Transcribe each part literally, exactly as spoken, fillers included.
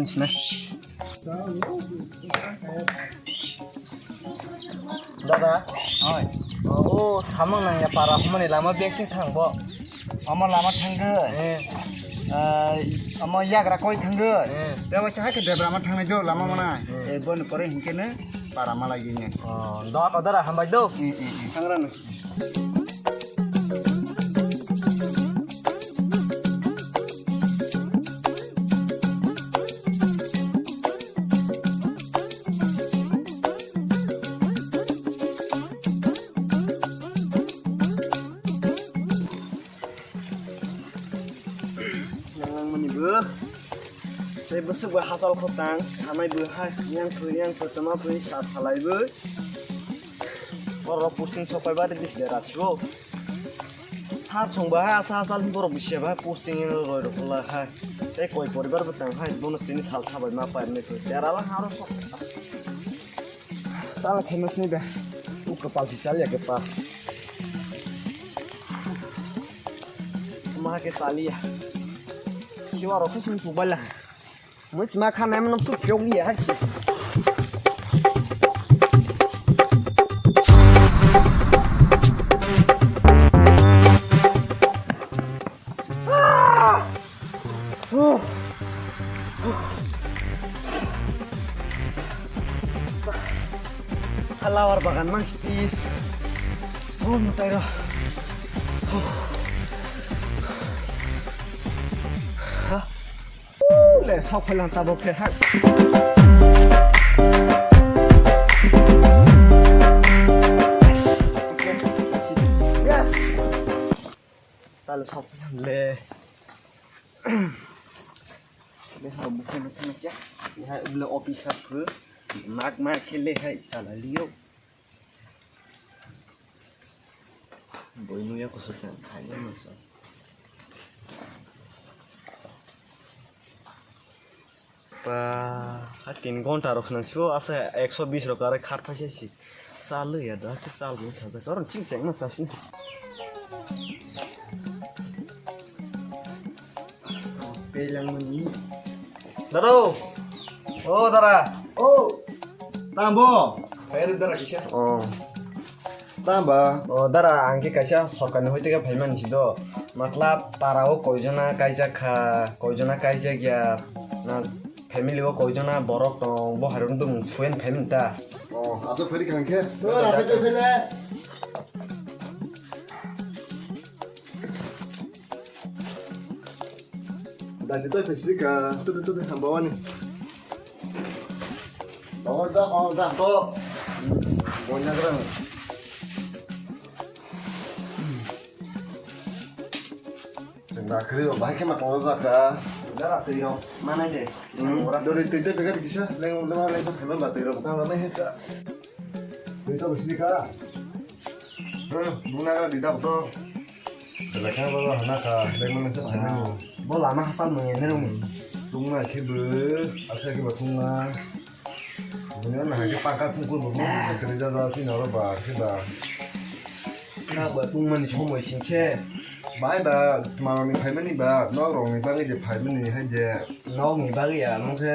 Sinai. Dada, oi. O samung nangya para humani lama bag sing thang bo. Omo lama thanggo. Eh. Ah, omo yagra koi thanggo. Eh. Tei waisa hai khe debra ma thangnai do lama mana. Eh. Eh, boni pore hinkhe no para ma lagi ne. Oh, doa ko dara hambai do. Eh, eh, eh. Thangra no. Nanglangmani bo. Tei bwswk bo hachal khotang, sanai bo hai, yang thwi, yang thwi, toma thwi, sa salai bo. Borok posting sopai bari dis dera sibo. Har song bo hai, asa hachal borok bisi ba posting roi rok la hai. Tei koi poribar bo tang hai, bono tini sal sabai ma pai ne thwi. Dera la haro sok. Tala khaima sini be. U kapal si chal ya ke pa. Ma ke chal ya. Kiwa rok se sini pubala. Mo chima kha nai mano tu pyok ya ha si. Halawar bagan mang siti. Oh, mutai ro. Ha? Le, sok phalang tabok khe ha. Yes. Tale sokphaikha le. Le ha bukhai na thangkya. Le ha le officer phu. Mak mak khe le hai chala liyo. Boi nuya kusuk khan thangya masa. Ba, ha tin ghonta rok nang sio asa ekso bis rok are khat phaisa si. Chal ya da ke chal mo sa da. Chorong ching cheng ma sa sini. Pelang mani. Daro. O dara. O. Tambo. Ayo dara kisa. O. Tamba? O, dara, ang khe kaisa sorkarni hoi teke phaimani si do. Matlab, para o koijona kaijak kha, koijona kaijak ya, na family o koijona borok tong, bo hairok nwng suiyan phaimani ta. O, aswk phairi kha hwnkhe? O, rakhai tong phai le. Dati toi phaisri kha, tubi tubi hamba wani. Bawal da, bawal da, to. Bonya grang. Chwng da khri ro, bahai khe ma tong jaka. Dara twi ro, manai de. Hmm, ora dori twi twi begar kisa, leng lema leng sa phema ba twi ro, bwkha nai he ka. Twi to bisni ka. Hmm, nuna ka di dap to. Belai kha ba hana ka, leng leng sa phema. Bo lama hasal mung ene rung. Tungna khe bo, asa khe ba tungna. Bini ono hai khe pangkha phungkul bo phungkul kwrwi jajak chini oro ba khe ba. Kha ba tungmani somoi sing khe. Bai ba, tma rokni phaimani ba, nok rokni bagwi je phaimani hai je. Nokni bagwi ya, mung khe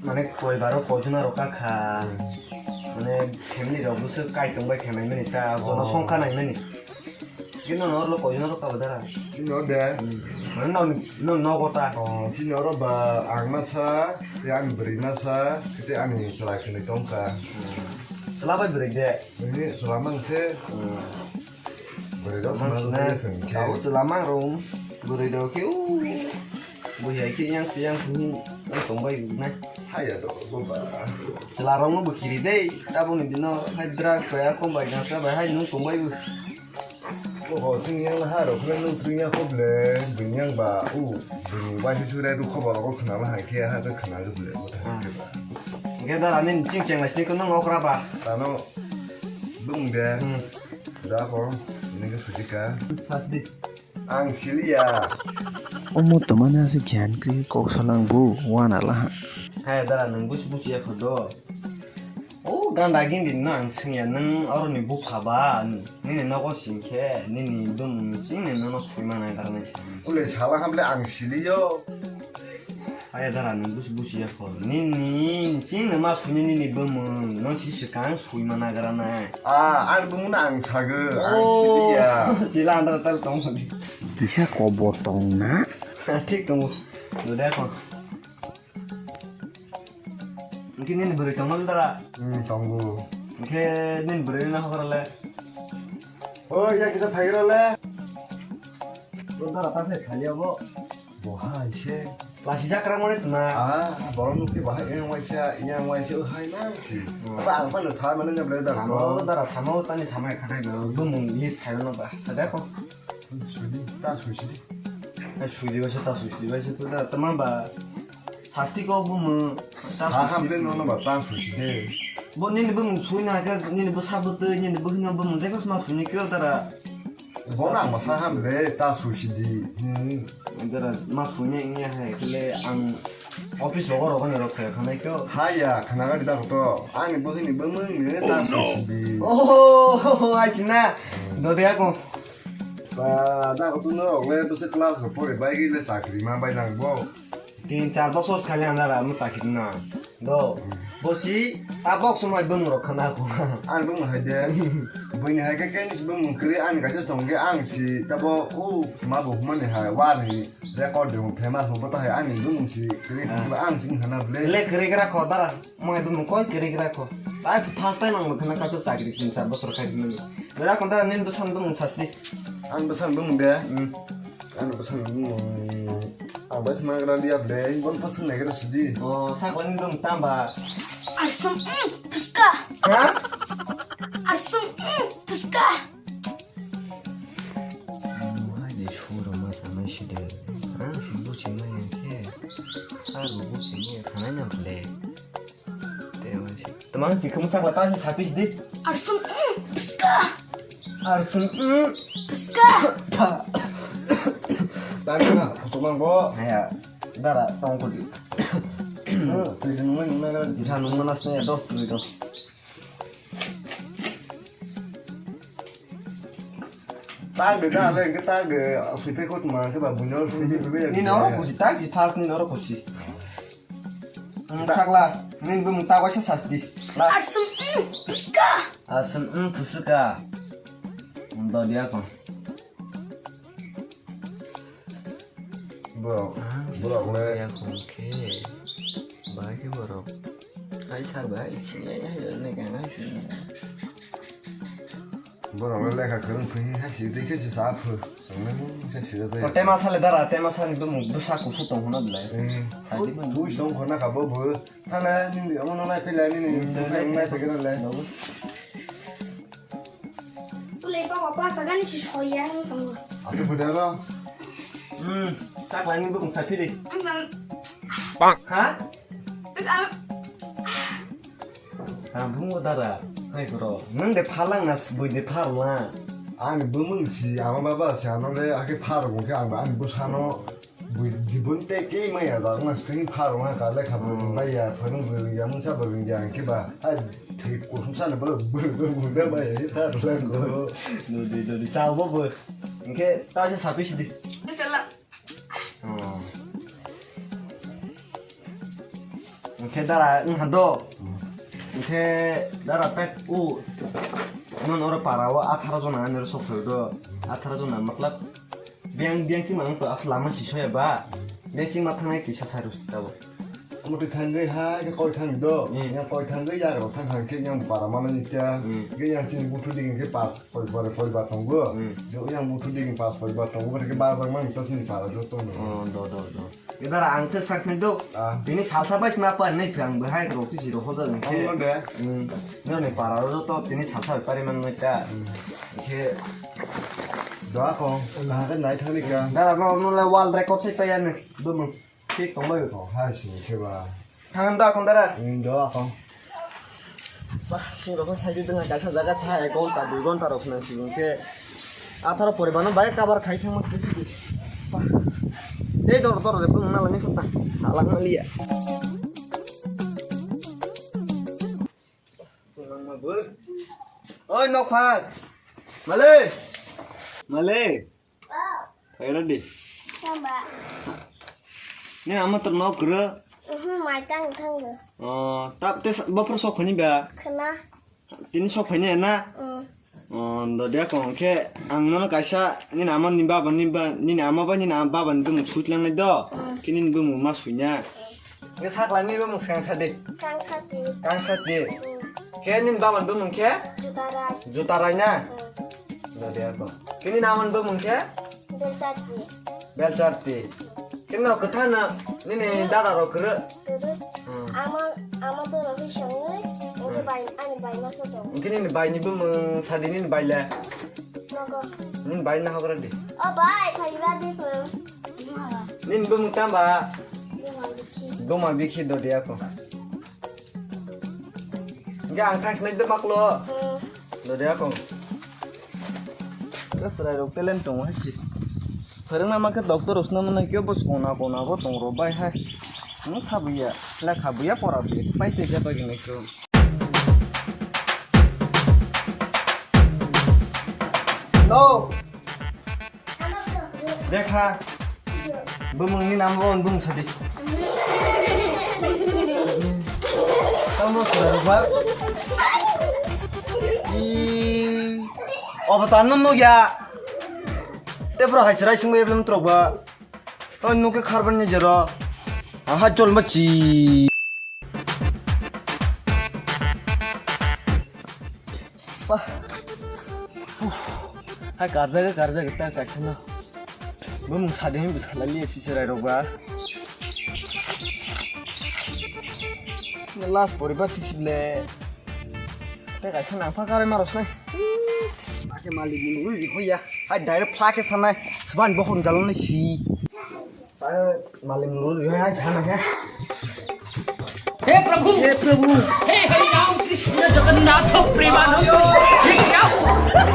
mane koi baro koijona rok kha kha. Mane family rok bwswk kaitung bai khe naimani ta, jono songkha naimani. Khe nono oro koijona rok kabo dara? Chini oro de. Hmm. Mane no, no, nogo ta? Oh, chini oro ba ang masa, tei ani bwrwi masa, tei ani chwla kwnwi tongkha. Hmm. Chwla bai bwrwi de? Nini chwla mang se. Hmm. Bwrwi rok mang khna sinai. Bai se hwnkhe. Abo chwla mang rok, bwrwi rok khe, u, bwrwi hai khe yang se yang se hwn tongbai nai. Haya do, bo ba. Chwla rok no bwkhiri dei, tabukni dino hai drug bai, a kom bai, ganja bai hai nung tongbai bo. Oho, chwng yang ha rok le nung twi ya kho ble, bini yang ba, u, bini waisu churai rw khobor rok khna ma hai khe ha khe khna rw ble, bo ta ha khe ba. Hwnkhe dara nini ching cheng lai sini ko nung okra ba? Tano bung de. Hmm. Da ko, nini khe suji ka. Sas di. Ang siliya. Omo tomani ase gyan kri kok salang bu wana laha. Hai dara nung busi busi ya kho do. O ganda gindi no ang singya nung oro ni bupha ba nini nogo singkhe nini dum sing ni nono sui manai dara nai sing. Ule sala hamle ang siliyo. Aya dara nwng busi busi ya kho. Nini, chini ma suni nini bumung. Nwng si swkang sui ma nagra nai. Ah, ani bumung no ang sago. Ang siliya. Oh, sila andar tal tong honi. Kisa kobor tong na? Thik tongo. Dode kho. Niki nini bwrwi tong na dara? Hmm, tongo. Niki nini bwrwi na hokra le? Oh, ya kisa phaigra le. Bo dara ta se khali abo. Bo hai se. Lasi jakra mone tuna. Ah, borok nukti bahai yang waisa, yang waisa hai na si. Hmm. Apa ang pa no sa mane nyamle da. Samo dara samo tani samai khatai do. Bumung list khai no ba. Sada ko. Sudi, ta sudi. Ai sudi waisa ta sudi waisa ko da. Tamam ba. Sasti ko bumung. Sa hamle no no ba ta sudi de. Bo nini bumung sui na ka nini bo sabut nini bo hino bumung jekos ma suni kyo dara. Bona ang masa ham le ta susi di. Hmm. Dara ma punya ini hai kle ang office rogo rogo ni rok kaya khanai kyo. Haya khana gari da to. Ani bo hini bumung ni ta susi di. Oh, ai sina. Dode ako. Ba da ko tu no le tu se class ro pore bai gi le chakri ma bai nang bo. Tin char bosor khali ang dara mo chakri na. Do, bosi, tabok somoi bumung rok khana ko. Ang bumung hai de. Buini hai khe keng si bumung kri ang kaisa tong ge ang si tabo u ma bo humani hai war ni record de famous mo bota hai ani bumung si kri ang si khana ble. Le kri gra ko dara, mo hai bumung koi kri gra ko. Ta si first time ang khana kaisa chakri tin char bosor khai mani. Bera kon dara nin bwsan bumung sasdi. Ang bwsan bumung de. Hmm. Ano bwsano bumung ang bai sma gra liya ble, bon pasang nai gra sidi. Oh, sakoni bumung tamba. Arsum, mm, phuska. Ha? Arsum, mm, phuska. Wah, di sura masa mai sidi. Ha, si buci mai yang ke. Aru buci ni khana nyam ble. Tamang si khum sakla ta si sapis di. Arsum, mm, pska. Arsum, mm. Pska. Tang na, putuk mang bo. Ya, dara tong ko di. Tui nung nung na. Bisa nung mana sini ya dos tui dos. Tag de da le ke tag de sipe kot ma ke ba bunyo sipe be. Ni noro kusi tag si pas ni noro kusi. Ang sakla, nini bumung ta waisa sasdi. Arsum, mm, phuska. Arsum, mm, phuska. Do dia ko. Bro, bro, le. Ya ko ke. Bai ke bro. Ai sar bai, sini ai ai ne kan ai. Borok le lekha kwrwng phai hai si twi khe si sa phu. Chwng le mung se sira jai. O tema sale dara, tema sani bumung bwsa kusu tong hwnna belai. Eh. Sa di bumung. Twi song khona ka bo bo. Thana nini omo no nai phai lai nini. Hmm, buphai nai phai khe le. Tule pa pa sa gani si soya tong. Atu bwdaro. Hmm, chak lai ni bumung sa phiri. Ang sang. Ha? Ang sang. Ang bungo dara, hai bro, nwng de phalang na bui de pharla. Ani bumung si ama baba si ano le akhe phar bo khe ang ani bwsano bui dibun te ke maya da na string phar ma ka le kha bo. Hmm. Maya phang bo ya mung sa bo ya ke ba. Ai thik ko sung sa ne bo bo bo da ba ya phar la go. Dodi dodi chao bo bo. Ke ta se sapis di. Sala. Oh. Hwnkhe dara wngha do. Hwnkhe dara tak o. Nono oro para o atharo jona ani oro sok phaio do. Atharo jona matlab. Biyang biyang chima wngkha asla lama si soya ba. Biyang chima thangnai kisa sai rw si tabo. Omo twi thangwi ha khe koi thang do. Hmm. Yang koi thangwi yagra thang thang khe yang para mano ni kya. Hmm. Ge yang chini buthu ding khe pas. Poribar, poribar tongo. Hmm. Je oyang buthu ding pas poribar tongo, botike bar bar man to sini para jo tongo. Oh, do, do, do. Edara ang te sak sini do. Ah. Bini salsa bai sma pa nei phang bo hai ro kisi ro hoja jeng khe. Tongo de. Hmm. Nini para ro to tini salsa bai pari man noi ta. Hmm. Khe. Do ako, na ka nai thani ka. Dara no no la wall record sai pa ya ne. Bo mo. Thik tongbai bo. Oh, hai sini khe ba. Thang da kon dara. Hmm, do ako. Bah, sing rok sai di dengan kaisa jaga sa ek ghonta, dui ghonta rok nang sibung khe. Atharo poribano bai cover khai thangma khe sidi. Bah. Tei dor dor de bung nalani khata. Salang maliya. Oi, nokphang. Male. Male. Phai rw di. Samba. Nini ama tor nok kwrwi? Mhm, mai tang thang do. Oh, tap te sa-, bophor sok phani ba? Khna. Tini sok phani na? Mm. Oh, do dia kong khe ang nono kaisa nini ama ni baba ni ba, nini ama ba nini ama baba ni bumung sui tlang nai do. Mm. Khe nini bumung ma sui na. Nge saklai ni bumung sang sa de. Kang sa ti. Kang sa ti. Mm. Khe nini baba ni bumung khe? Juta rai. Juta rai na? Mm. Dodiya ko. Kini naman bo mungkhe? Belchati. Belchati. Kini rok kwthana nini dada rok kwrwi. Kwrwi. Hmm. Ama, ama to rok songwi, ini bai, ani bai ma soto. Kini ni bai ni bo mung sadi nini bai le. Nogo. Nini bai na hogra di. O bai, thai ra di ko. Nini bo mung tamba. Duma bikhi. Duma bikhi dodiya ko. Hingke ang thang sinai de maklo. Hmm. Dode akong. Ke chwrai rok talent tongo hai si. Phwrwngna ma khe doctor rok swnamna khe bo kona kona bo tong rw bai hai. Nwng sabuya, lekha buya pora buya pai tei ja bai nai khe. No. Dekha. Bumung ni nam bo bumung sadi. Tamo sura rupa. I. Obo tan nung nugya. Te bro hai chwrai singbo eblem trok ba. O nuke kharban ni jero. Aha chol ma chi. Pa. Uf. Hai karjaga karjaga ta kaisa no. Bo mung sadi hai bwsa lali si serai rok ba. Last poribar si sile. Te kaisa nang pha karai maros nai. Ake malik ni ui hoya. Hai direct phlak ke sanai. Sban bokhon jalon nai si. Maling lul yo hai sana khe. हे प्रभु, हे प्रभु। हे हरि राम कृष्ण जगन्नाथ प्रेमानंद। ये क्या हुआ?